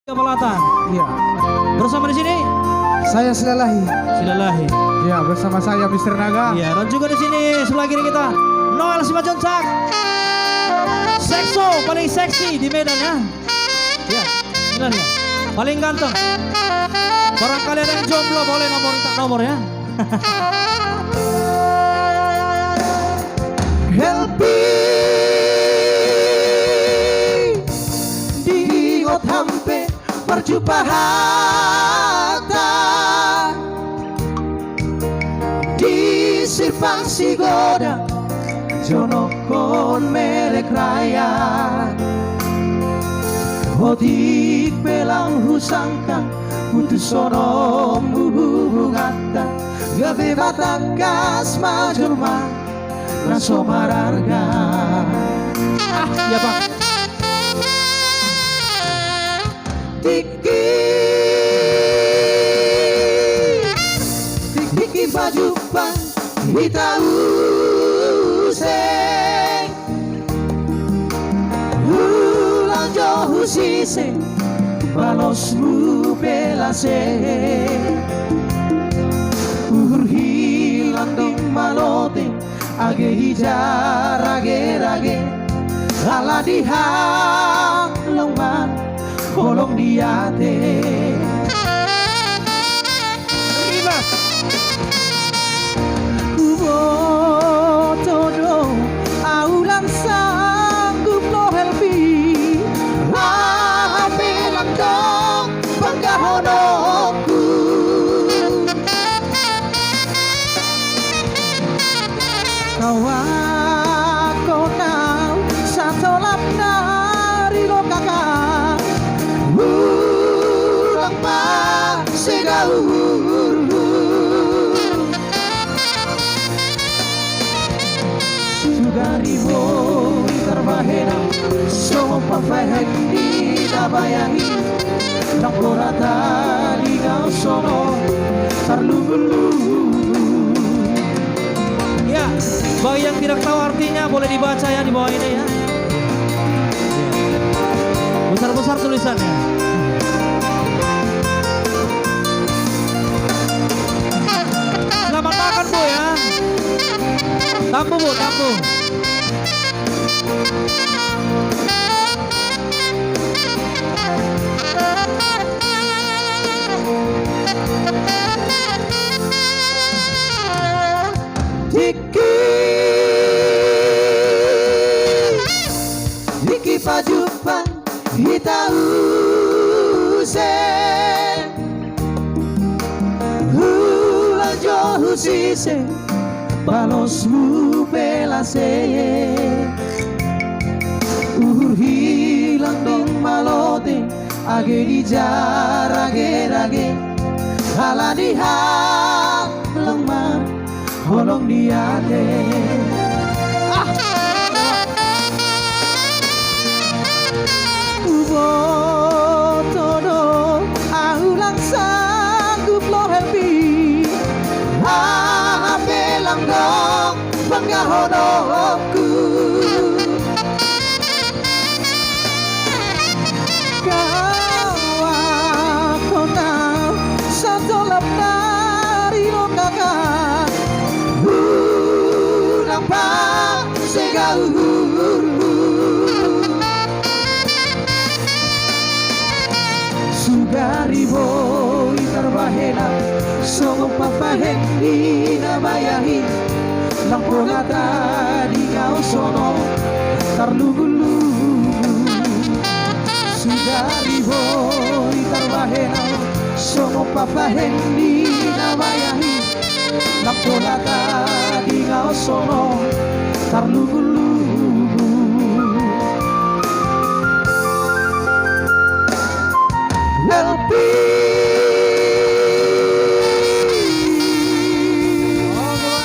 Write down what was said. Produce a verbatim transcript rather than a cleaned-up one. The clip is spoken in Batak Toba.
Balata. Iya. Bersama di sini? Saya Silalahi. Silalahi. Iya, bersama saya Mister Naga. Iya, dan juga di sini sebelah kiri kita Noel Simanjuntak. Sekso paling seksi di Medan ya. Iya, benar ya. Paling ganteng. Barangkali ada yang jomblo boleh nomor, minta nomor ya. Helpi, diingot hamu pe parjumpanganta di Simpang Sigodang, jonokkon merek raya. Otik pe lam husangkang putus onom hubunganta, gabe ma tangkas ma jolma na so mararga. Ah, iya, Pak. Tingki, tingki pajumpang hita muse. Ulang jo husise, balosmu pe lase. Uhur hilang ding malote, age hija ragerage. Ala di hang long ma holong ni ate. Huboto do ahu lang sanggup do Helpi, aha pe lang dong panggahononku. Kawakkon ahu satolap na rinokaka, ulang pasega uhurhu. Sugari boi tarbahen ahu songon pambahen ni na bayahi. Nang pola taringot sonon tarlungun-lungun. Ya, bagi yang tidak tahu artinya boleh dibaca ya di bawah ini ya. Besar-besar tulisannya. Selamat makan, Bu, ya. Tambu, Bu, tambu. Tingki, tingki pajumpang hita muse. Ulang jo husise, balosmu pe lase. Uhur hilang ding malote, age hija ragerage. Ala di hang long ma holong ni ate. Ah! Huboto do ahu lang sanggup do Helpi, aha pe lang dong panggahononku. Kawakkon ahu satolap na rinokaka, ulang pasega uhurhu. Sugari boi tarbahen ahu songon pambahen ni na bayahi. Nang pola taringot sonon tarlungun-lungun. Sugari boi tarbahen ahu songon pambahen ni na bayahi. Nang pola taringot sonon tarlungun-lungun.